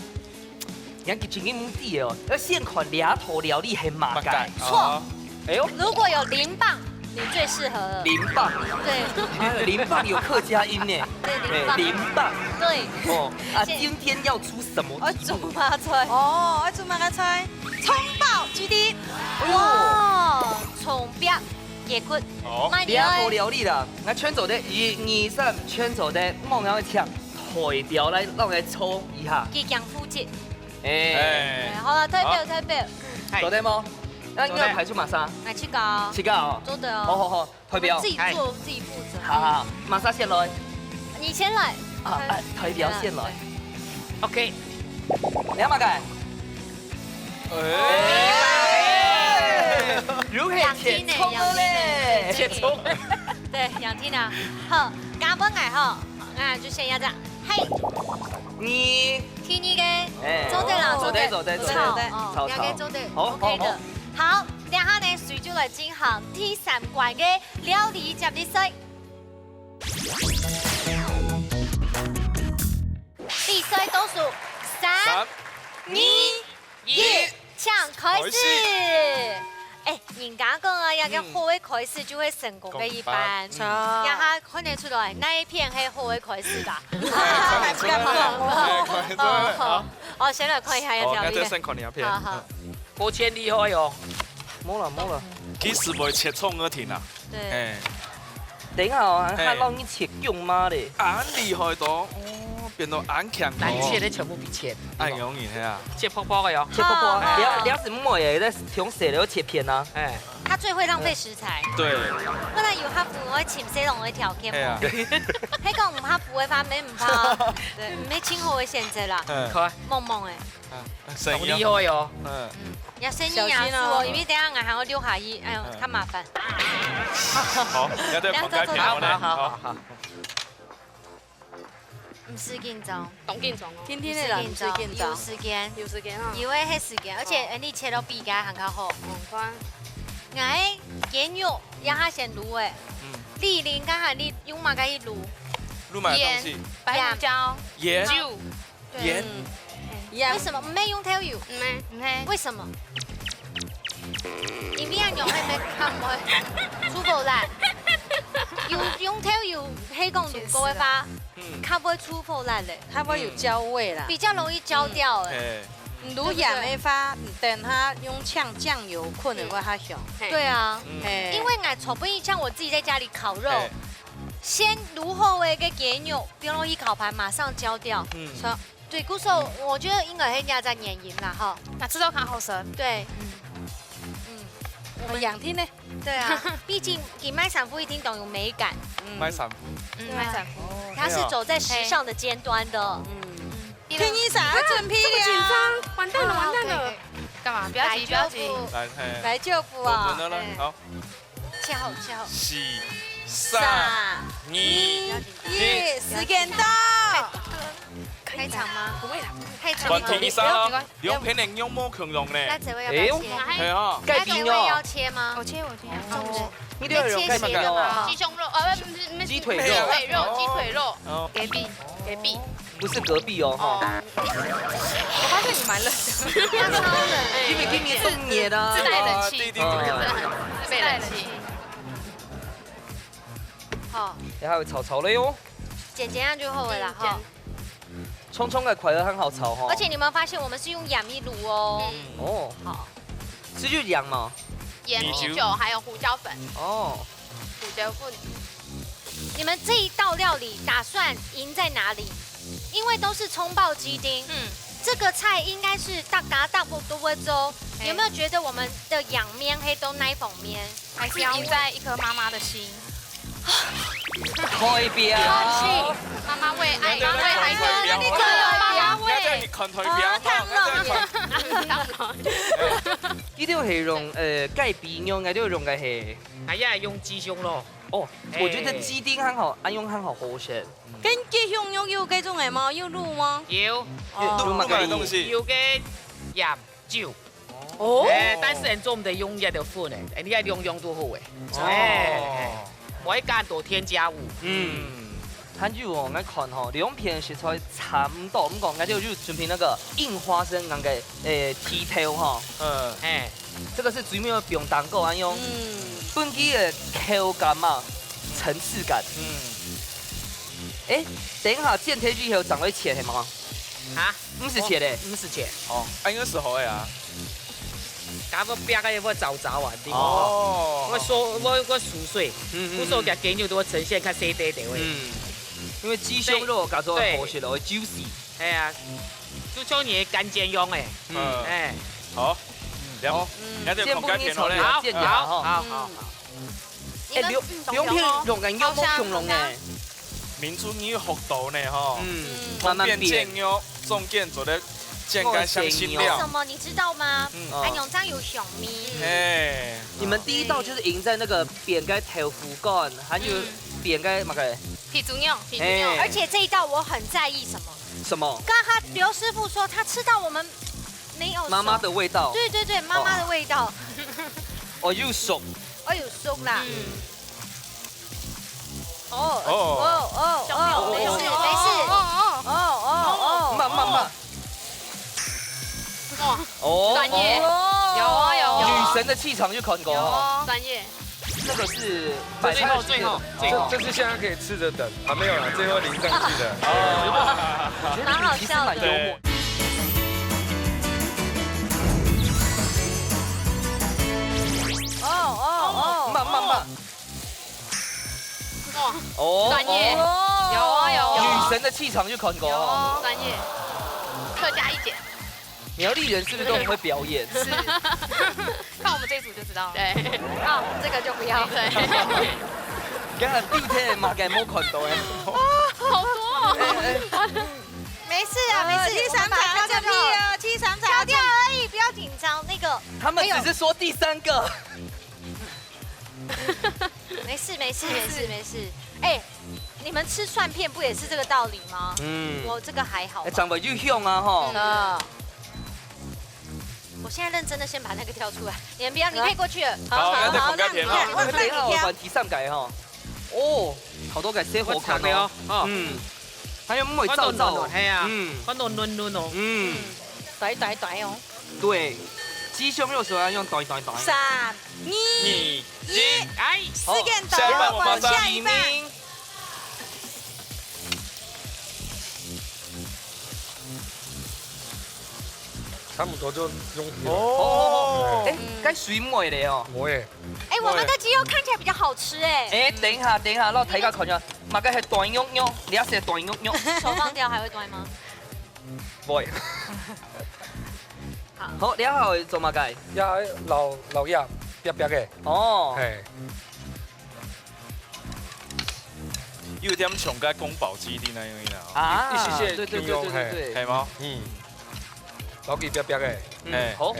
人家已經毋知哦，要先看這道料理係麼个。錯，哎呦，如果有零棒，你最適合了。零棒，對，哎呦，零棒有客家音呢。對，哎零棒，零棒。對。哦，啊，現今天要出什麼我題目？煮麻菜。哦，愛做麼个菜？蔥爆G D。哎呦，哦，蔥爆，結棍。好，慢這道料理啦，𠊎全做得，一、二、三，全做得，莫𠊎請代表來，讓𠊎抽一下。佢講負責。哎，哎，好了，代表代表，做得無？那你要排出麼儕？來去搞，七个哦。做得哦。好好好，代表我們自。己做自己負責。好好，麼儕先來？你先來。啊，哎，代表先來。 OK，你麼个？哎，又係切蔥仔咧。切蔥。對，楊婷啊，好，加分𠊎吼，那就先要這樣。嘿，你，第二個，哎，做得啦，做得做得做得炒，對哦炒炒兩個做得好，OK的好。好，等下呢，誰就來進行第三關个料理接力賽。比賽倒數三、三、二、一，請開始。哎，人家講啊，這個好个開始就會成功个一半。嗯好。這下看得出來，哪一片係好个開始吧？看得出來，哎，看得出來，好。哦，先來看一下這條片。哦，那這先看你的片。好好，抱歉，厲害哦。無啦無啦，其實會切蔥仔定啊，對。哎，等一下哦，哎還讓你切薑嫲咧。恁厲害到，哦，變到恁強哦。難切的全部必切，恁容易係啊。切薄薄个喲。切薄薄，好你要你要是妹仔，在從細就切片啊。哎，佢最會浪費食材。對，本來有合符，𠊎尋細路个條件。係啊。係講毋合符个話，免毋怕。對，毋係盡好个選擇啦。嗯，可愛。摸摸个，生意啊。好厲害哦。嗯，要生意啊，小心哦哦，因為等下𠊎還要溜下去，哎呦，較麻煩。好，要對旁邊片哦。好好好好。毋使緊張，當緊張哦。今天的人最緊張有。時間，有時間啊，有个係時間，而且你切到比佢還較好。嗯，看，哎，雞肉也下先滷个，嗯，你淋看下你用麼个去滷？滷麼个東西？白胡椒、鹽、酒。對鹽。一樣為。什麼毋係用豆油？嗯咩，為什麼？因為恁樣係毋係較毋會出火啦。有用豆油，係講滷過个話，嗯，較會出火啦咧，它會有焦味啦。比較容易焦掉哎。哎，滷鹽个話，等下用嗆醬油燜个會較香。嘿對啊，嗯嘿因為𠊎從不印象我自己在家裡烤肉，哎，先滷好个个雞肉，放落去烤盤，馬上焦掉。嗯，所對，故所我覺得應該係這隻原因啦，吼。那製作較好食。對，以楊婷呢？對啊，畢竟佢賣衫褲一定當有美感。賣衫褲。嗯，賣衫褲。他是走在時尚的尖端的。嗯，天醫生，快準備了。這麼緊張，完蛋了，完蛋了。好，可以，可以。幹嘛？不要急，不要急。來，嘿。來就不啊。我們的了，哎。好。七號，七號。四、三、三、二、二、一，一。時間到。太長嗎？不會啦，太長了。換天醫生哦。 兩片个肉無共樣呢。那這位要不要切？哎喲，係吼。該邊哦。那這位要切嗎？我切，我切。哦，你這個用該邊哦。雞胸肉，呃，不是，不是，雞腿肉。雞腿肉，雞腿肉。哦。隔壁，隔壁。不是隔壁哦，哈。哦。我發現你蠻冷的。因為今天凍熱啊。自帶冷氣。地地地地。自帶冷氣。好。哎，還有炒炒了喲。剪剪下就好了啦，哈。嗯，剪。 蔥蔥个塊仔很好炒吼。而且你有沒有發現我們是用鹽去滷哦？嗯。哦。好。是就鹽嗎？鹽、米酒。米酒，還有胡椒粉。哦。胡椒粉。你們這一道料理打算贏在哪裡？因為都是蔥爆雞丁。嗯。這個菜應該是大家大部分都會做。嘿。有沒有覺得我們的贏面係在哪一方面？ 還是贏在一顆媽媽的心。代表。媽媽為愛，媽媽為愛，媽媽為愛。人家叫你看代表，啊，看了。人家叫你看。一定係用，呃，該邊用，該就用个係。哎呀，用雞胸咯。哦，我覺得雞丁很好，哎。恁樣很好好選。跟雞胸肉有這種个嗎？有滷嗎？有。有滷麼个東西？有个鹽酒。 哦。哎，但是人做毋得用這个粉誒，哎，你愛用用都好誒。哦。哎，哎，我會加很多添加物。嗯。還有哦，𠊎看吼，兩片食材差毋多，毋過𠊎就有準備那個硬花生，𠊎个，誒，剃頭吼。嗯。哎。這個是最尾要放蛋糕恁樣。嗯。分佢个口感嘛，層次感。嗯。誒，等一下剪忒以後，正會切係嗎？啊？ 毋使切咧。哦，毋使切。哦，啊，應該係好个啊。該个煏个會燥燥啊，你看。哦。會縮，會，會縮水，嗯，嗯，嗯。不過佢个雞肉都會呈現較細塊个。嗯。因為雞胸肉較做好食咯，會juicy。係啊，就像你个乾煎用誒。嗯。哎。好，了，嗯。那就看該片咯咧。好，好，好，好。 哎，你們，兩，嗯，兩片用个肉無共樣誒。好香，好香。民族你有學到呢，吼。嗯，嗯。慢慢變。方便煎肉，中間做得煎个香辛料。為什麼你知道嗎？嗯。哦。恁樣正有香味。哎。你們第一道就是贏在那個煏个豆腐乾，還有，嗯，煏个麼个？肥豬肉。肥豬肉。哎。而且這一道我很在意什麼？什麼？剛剛劉師傅說他吃到我們沒有熟。媽媽的味道。對，對，對，媽媽的味道。哦。哦，又熟。 哎喲，熟啦。嗯。哦，哦。哦，哦，哦，沒事，沒事。哦，哦，哦。慢，慢，慢。哇，哦，專業。哦。有啊，有啊。女神的氣場就看過哦。有啊，專業。那個是最後，最後，最後。這，這是現在可以吃著等啊，沒有啦，最後淋上去的。哦。我覺得你其實蠻幽默。蠻好笑的。對。哦，哦，哦。慢，慢，慢。 哇，哦，專業。哦。有哦，有哦。女神的氣場就看過哦。有哦，專業。客家一姐。苗栗人是不是都很會表演？是。看我們這一組就知道。對。哦，這個就不要。對。你看，地鐵嘛，該無看到哎。哦，好多哦。哎，哎。沒事啊，沒事，呃，第三場要調整好。第三場要調整。調調而已，不要緊張。那個，他們只是說第三個。哎喲。 沒事，沒事，沒事，沒事。哎，你們吃蒜片不也是這個道理嗎？嗯。我這個還好吧。哎，長輩就香啊，吼。嗯。我現在認真的先把那個挑出來，你們不要，你可以過去了。好，好，好，好，那你挑。那等一下我玩第三個哈。哦，好多個小火鍋哦。我嘗了哦。嗯。還有妹燥燥哦。看到軟軟，係啊。嗯。看到軟軟哦。嗯。嗯。短短短哦。 對，雞胸肉所以要用剁剁剁。三、二、二、一，一。哎，時間到，好，下一盤，我們馬上下一盤。差不多就用這個。哦。哦，哎，該水妹咧哦。我也。哎，我們的雞肉看起來比較好吃哎。哎，等一下，等一下，讓大家看一下，麼个係剁剁剁，你要寫剁剁剁。手放掉還會剁嗎？ 會。好。好，你好做麼个？呀，老，老葉，白白个。哦。嘿。有點像該宮保雞丁那樣啦。啊，一息息對對對對對對。係無？嗯，老雞煏煏个，嗯，係。好。係。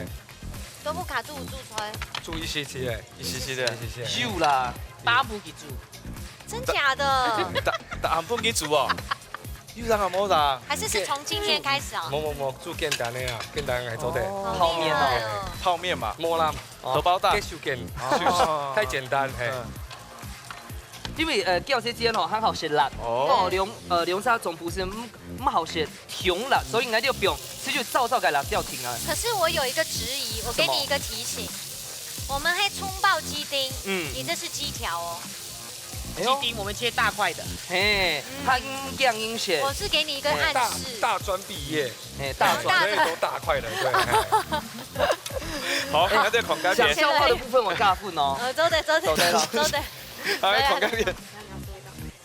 豆腐卡煮有煮菜？煮一息息个，一息息个。一息息。有啦，爸母去煮。真假的？大，大漢分佢煮哦？有人啊，無人。還是是從今天開始哦？無無無，煮簡單个啊，簡單个做得。哦，泡麵哦。好厲害哦。泡麵嘛。無啦，哦，荷包蛋。結束簡，哦。太簡單，係。嗯。因為，呃，叫這間哦，很好食辣。哦。哦，龍，呃，龍沙總部是，嗯，毋好食，忒辣，所以𠊎就放，這就燥燥个辣椒醬啊。可是我有一個質疑，我給你一個提醒。什麼？我們還蔥爆雞丁，嗯。你這是雞條哦。哎呦。雞丁我們切大塊的。嘿，嗯。它硬硬硬些。我是給你一個暗示。大，大專畢業。哎，大專。所以都大塊的，對。好，哎，那再看該片。講笑話的部分我加分哦。呃，做得，做得，做得了。做得。來，看該片。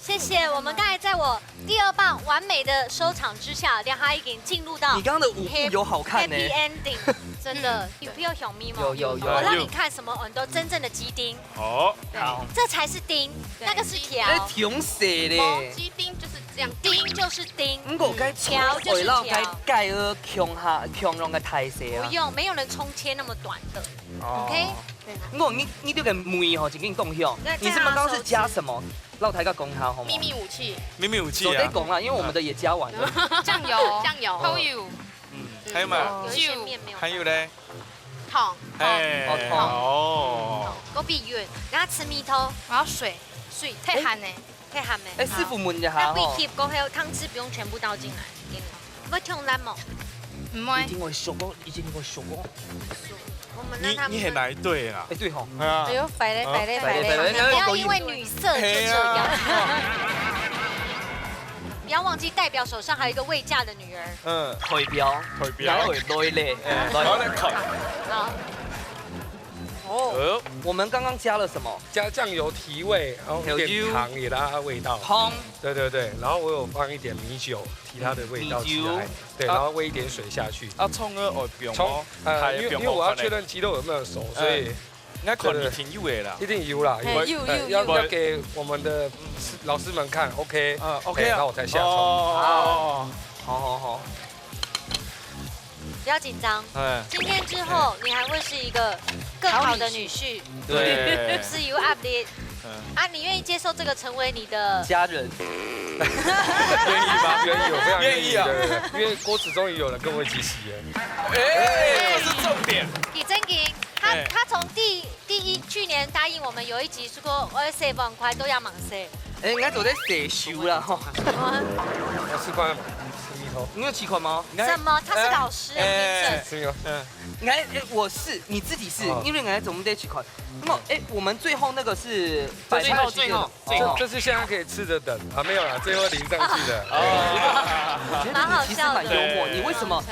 謝謝，我們剛才在我第二棒完美的收場之下，然後他已經進入到你剛剛的舞步有好看呢。Happy ending，真的，有必要小咪嗎？有，有，有。我讓你看什麼很多真正的雞丁。 哦。對，好。這才是丁，對，那個是條。哎，挺細咧。雞丁就是這樣。丁就是丁，毋過該條就是條。會讓該蓋兒強下，強用个大細啊。不用，沒有人蔥切那麼短的。哦。OK？對。毋過你，你這個味吼，就跟你講吼，那你是不是剛剛是加什麼？這樣要收汁。老大家講一下好嗎？秘密武器。秘密武器啊。早點講啦，因為我們的也加完了。醬油，醬油，豆油。嗯，還有嗎？有一些麵沒有。還有嘞？糖。哎，哦，糖。哦。過比勻，然後吃米湯。我要水。水。太鹹了。太鹹了。哎，師傅問一下吼。那過去過後，湯汁不用全部倒進來，給你。會忒辣無？毋會。一定會熟哦，一定會熟哦。我們讓他們你，你很來對啦。哎，對吼。哎呀。哎呦，擺咧，哦，擺咧，擺咧。擺咧，擺咧，不要因為女色就這樣。哎呀。不要忘記代表手上還有一個未嫁的女 女兒。嗯。代表，代表。哪有來咧？哎，來。好，來看。好。哦。呃。我們剛剛加了什麼？加醬油提味，然後一點糖也讓它味道。糖。對，對，對，然後我有放一點米酒，提它的味道起來。米酒。對，啊。然後煨一點水下去。啊，蔥个愛放哦，蔥，呃，還放哦，因為，因為我要確認雞肉有沒有熟，所以哎。 應該肯定有个啦。一定有啦，嘿，有，有，有，有。要，要給我們的老師們看，OK。嗯，OK啊。哎，那我才下手。哦。好，好，好。不要緊張。哎。今天之後，你還會是一個更好的女婿。好女婿。對。是有壓力。嗯。啊，你願意接受這個成為你的家人。願意嗎？願意，我非常願意，願意啊。對，對，對，因為鍋子終於有人跟我一起洗了。哎，這是重點。你真緊。 他，哎。他從第，第一，去年答應我們有一集說過，我洗碗筷都要忙洗。哎，應該做得洗手啦，吼。我試看，吃米湯。你有試看嗎？什麼？他是老師啊，哎，評審。吃米湯。嗯。哎，哎，我是，你自己是，哦。因為應該做毋得試看。那麼，哎，我們最後那個是最後，最後。 最後。這，這是現在可以吃的等啊，沒有啦，最後淋上去的。哦。我覺得你其實蠻幽默，蠻好笑的。你為什麼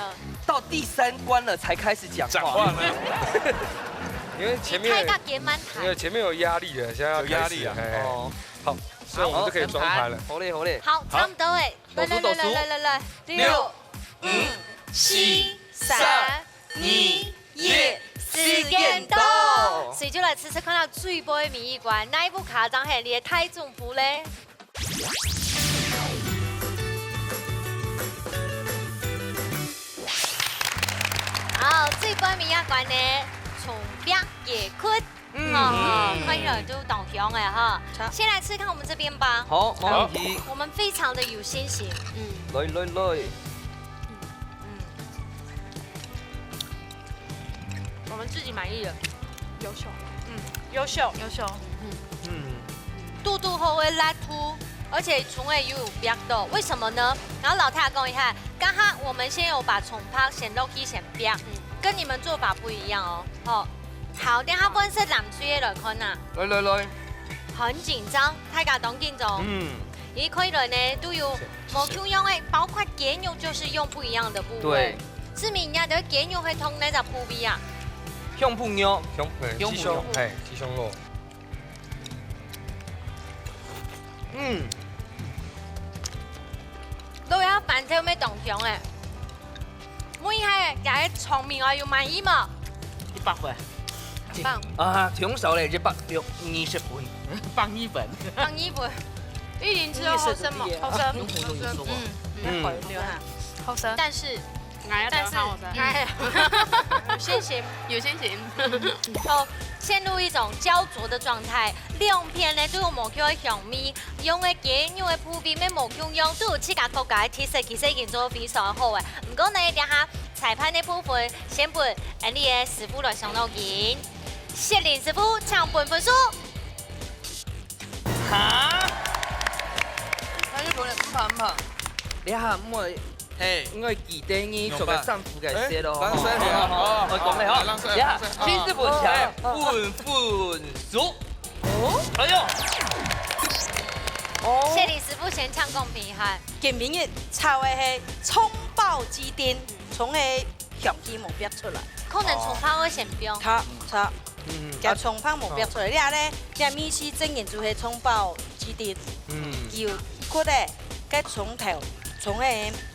到第三關了才開始講話？講話呢？因為前面，你開到給滿台。因為前面有壓力了，現在要開始了，有壓力啊。哎。哦。好，所以我們就可以裝盤了。好，好嘞，好嘞。好，差不多欸。倒數，來，來，倒數。來，來，來，來，來。六、五、四、三、二、一，時間到。所以就來試試看啊，最尾尾一關，哪一步卡掌係你个大丈夫咧？好，最尾尾一關呢，蔥煏雞骨。嗯。哦，看起來就當香个哈。好。先來試看我們這邊吧。好，沒問題。我們非常的有信心。嗯。來，來，來。嗯。 我們自己滿意的。優秀。嗯，優秀。優秀。嗯。嗯。堵堵好个辣度，而且蔥仔又有煏到，為什麼呢？然後老太太講一下，剛剛我們先有把蔥白先落去先煏，嗯。跟你們做法不一樣哦。好，好，等下分析藍隊的來看啊。來，來，來。很緊張，大家當緊張。嗯。一開始呢，都有 無共樣个，包括雞肉就是用不一樣的部位。對。志明，你个雞肉係同哪隻部位啊？胸脯肉。胸，呃，胸脯肉。雞胸，嘿，雞胸肉。嗯。都要翻炒咩當香欸。 問一下，這个場面啊，有滿意無？一百分。棒。啊，忒少咧，一百六二十分。放一分。放一分。玉玲之後後生嘛，後生，用紅豆油做啊。嗯，嗯，好，對啊，後生。但是，但是，哎，有先行，有先行。哦，陷入一種焦灼的狀態。兩片呢都有無共个香味，用个雞肉个部位乜無共樣，都有自家國家个特色，其實已經做得非常好个。毋過呢，這下裁判个部分，先分𠊎俚个師傅來上路贏。雪玲師傅，請分分數。 哈？那就不能，毋怕，毋怕。你下毋會，嘿，因為記得你做个丈夫个事咯。哎，冷水，吼。哦，哦，講了吼。冷水，呀，冷水。七十分強，哎，分分數。哦？哎喲。哦。雪玲師傅先請公平一下。今晡日炒个係蔥爆雞丁，蔥个香氣無煏出來。可能蔥爆會先煏。哦。炒，炒。嗯，嗯。佢蔥爆無煏出來，啊。你看呢，這味緒正經就係蔥爆 雞丁。嗯。有骨个，該蔥頭，蔥个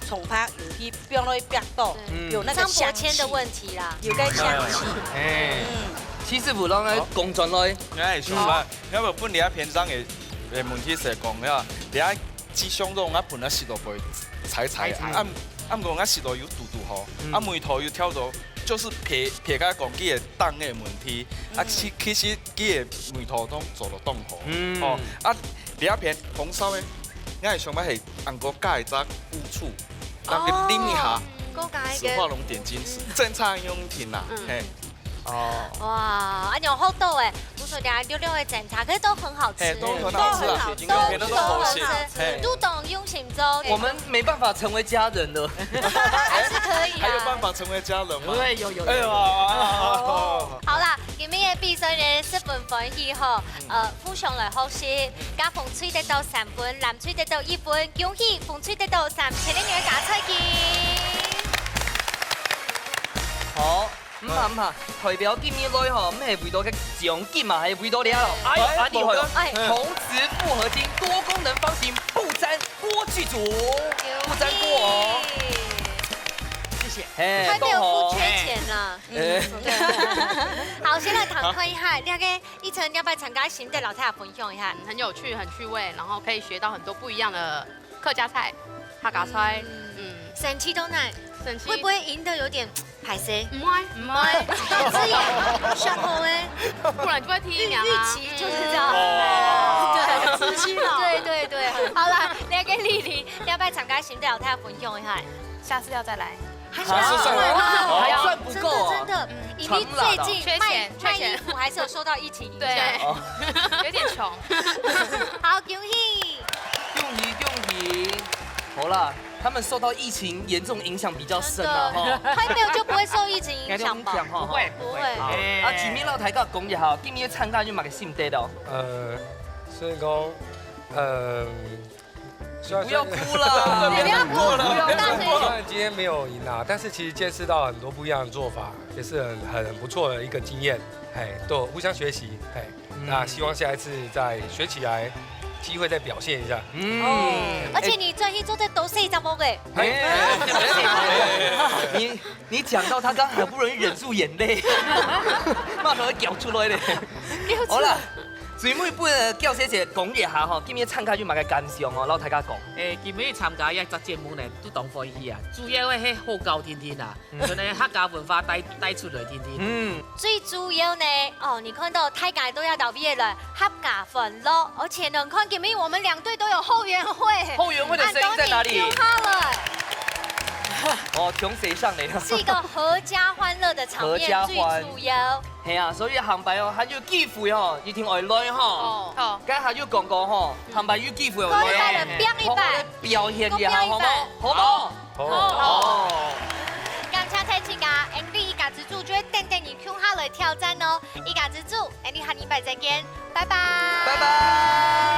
蔥白有去放落去煏到，嗯。有那個香氣。張伯謙的問題啦。有該香氣。哎。嗯。七十分，讓佢講轉來。哎，是啊，要不分你啊，平常个，个問題是講呀，你啊，雞胸肉啊，本來食到會柴柴啊，柴柴。啊，啊，毋過啊，食到有堵堵吼，嗯。啊，味道又調到，就是撇，撇開講，佢个當个問題，啊，嗯。其，其實 佢个味道都做到當好。嗯。哦，啊，這片紅燒个，𠊎个想法係，恁過加一隻烏醋，讓佢淋一下，哦，過加一個。石化龍點睛，嗯。正常用定啦，嗯。嘿。哦。哇，啊，你有好多哎，不錯，等下六六个檢查，可是都很好吃，嘿，都很好吃啊，都很好吃，都很好吃，都很好吃，嘿。都懂用心做。我們沒辦法成為家人了。還是可以啊。還有辦法成為家人嗎？有，有，有，有。哎呦，啊。哦。好啦， 今晡日个比賽呢，十分歡喜吼，嗯。呃，互相來學習，嗯。家風吹得到三分，藍吹得到一分，恭喜紅吹得到三千零元个加菜金。好，毋怕毋怕，代表今日來吼，毋係為到个獎金嘛，還為到了。哎喲，哎，恁厲害哦！哎。同時複合型多功能方形不沾鍋具組，不沾鍋哦。謝謝。嘿，還沒有不缺錢啦。 嗯，對。好，先來談看一下，這個一晨要不要參加心得，摎大家分享一下？嗯，很有趣，很趣味，然後可以學到很多不一樣的客家菜、客家菜。嗯。嗯。生氣到哪？生氣。會不會贏得有點敗勢？毋會，毋會。自己想好欸。不然就會第一名啊。預期就是這樣。哦。對，自信哦。對，對，對。好啦，來，給麗麗，要不要參加心得，摎大家分享一下？下次要再來。 還是算不夠啊。哦。還算不夠啊。真的，真的，嗯。以及最近賣，賣衣服還是有受到疫情影響。對。哦。有點窮。好，恭喜。恭喜，恭喜。好啦，他們受到疫情嚴重影響比較深啊，真的。哈。還沒有就不會受疫情影響吧？應該都不會，不會。不會。好。哎。啊，最尾摎大家講一下，今日參加有麼个心得哦？呃，所以講，呃， 你不要哭了。你不要哭，不要哭。雖然今天沒有贏啊，但是其實見識到很多不一樣的做法，也是很，很，很不錯的一個經驗。嘿，都互相學習，嘿，嗯。那希望下一次再學起來，機會再表現一下。嗯。哦，而且你轉去做得多謝一隻無个。哎，你，你講到他剛好不容易忍住眼淚，馬上要飆出來了。沒有錯。好啦， 最尾分，呃，嬌小姐講一下吼，今日參加有麼个感想吼，摎大家講。誒，今日參加這隻節目呢，都當歡喜啊！主要个係好搞定定啊，嗯。將个客家文化帶，帶出來定定。嗯。最主要呢，哦，你看到大家都有到位來，合家歡樂，而且呢，你看今日我們兩隊都有後援會。後援會的聲音在哪裡？恁多人跳下來。哦，從誰上來的？是一個合家歡樂的場面，合家歡。最主要。 係啊，所以下擺哦，還有機會哦，一定愛來吼。哦。好。該下有講過吼，下擺有機會愛來哦。過一擺了，拚一擺。好好來表現一下，好無？好無？好。好。感謝大家，𠊎俚一家之煮就會等等你共下來挑戰哦。一家之煮，𠊎俚下禮拜再見，拜拜。拜拜。